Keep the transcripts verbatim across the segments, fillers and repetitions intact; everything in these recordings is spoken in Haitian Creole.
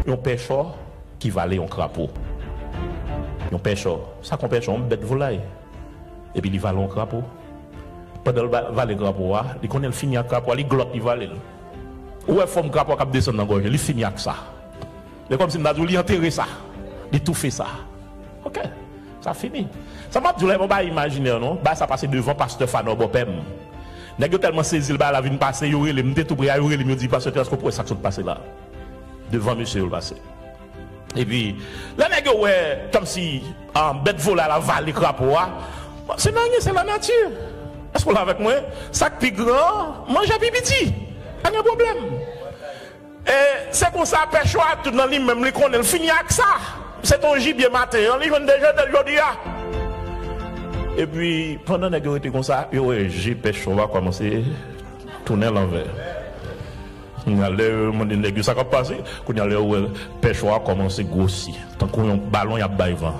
Yon pèchò ki vale yon krapo. Yon pèchò, sa k yon pèchò? Yon bèt volay. Epi li vale yon krapo. Pandan l ba- vale krapo a, li konnen l fini ak krapo a, li glòt, li vale l. Ou wè fòm krapo a k ap desann nan gòj li, li fini ak sa. Se kòmsi m ta di w li antere sa, li toufe sa. Oke, sa fini. Sa m ap di w la, e pa yon bagay imajinè non. Bagay sa pase devan pastè Fanò bòpè m. Nèg yo tèlman sezi l, bagay la vin pase, yo rele m, m te tou pre a, yo rele m, yo di, "Pastè Terence, ou wè sa k sot pase la?" Devan mesye yo l pase. Epi, lè nèg yo wè kòmsi ah, bèt volay la vale krapo a, se nan anyen, se lanati. Èske w la avèk mwen? Sa k pi gran an manje pi piti. Pa gen pwoblèm. E se konsa pèchò a tou nan li menm, li konnen l fini ak sa. Se te yon jibye maten an, li jwenn de jete l jodi a. Epi, pandan nèg yo rete konsa, yo wè je pèchò a kòmanse tounen lanvè. Kounye a, lè yo mande nèg yo sa k ap pase, kounye a, lè yo wè pèchò a kòmanse gwosi, tankou yon balon y ap bay van.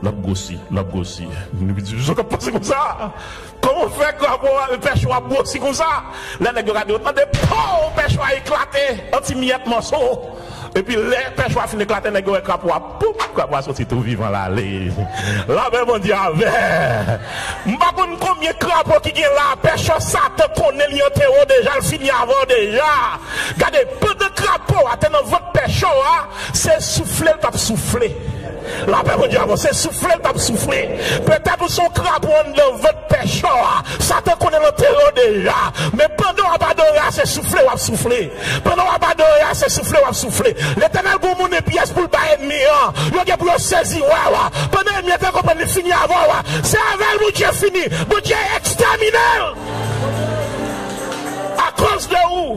L ap gwosi, l ap gwosi. Nèg yo di, "Sa k ap pase konsa? Kòman w fè krapo a, pèchò a ap gwosi konsa?" Lè nèg yo gade, yo tande, pow! Pèchò a eklate an ti miyèt mòso. Epi lè pèchò a fin eklate, nèg yo wè krapo a, poup, krapo a soti tou vivan l ale. Lapè Bondye avè. M pa konn konbyen krapo ki gen la, pèchò Satan konnen li antere w deja, l fini avè w deja. Gade, pandan krapo a te nan vant pèchò a, se soufle l t ap soufle. Lapè Bondye avè w, se soufle l t ap soufle. Petèt ou se yon krapo anndan vant pèchò a. Satan konnen l antere w deja. Men pandan w ap adore a, se soufle w ap soufle. Pandan w ap adore a, se soufle w ap soufle. Letènèl gen yon mounen pyès pou l bay ènmi an. Yo gen pou yo sezi wè w. Pandan ènmi an te konprann li fini avè w, se avè l Bondye fini. Bondye ekstèmine l. Akoz de ou.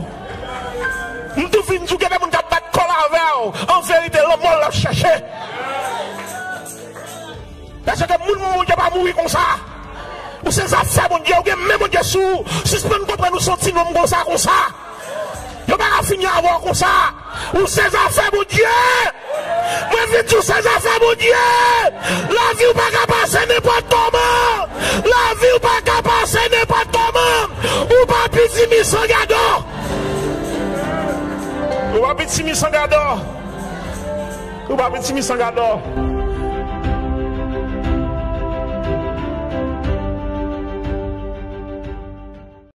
M tou vin di w gen de moun k ap bat kò l avè w. An verite, lanmò l ap chèche. Paske moun Bondye pa mouri konsa. Ou se zafè Bondye, ou gen men Bondye sou ou. Sispann konprann ou se yon ti nonm konsa, konsa. Yo pa ka fini avè w konsa. Ou se zafè Bondye. Mwen vin di w se zafè Bondye. Lavi w pa ka pase nenpòt kòman. Lavi w pa ka pase nenpòt kòman. Ou pa pitimi san gadò. Ou pa pitimi san gadò. Ou pa pitimi san gadò.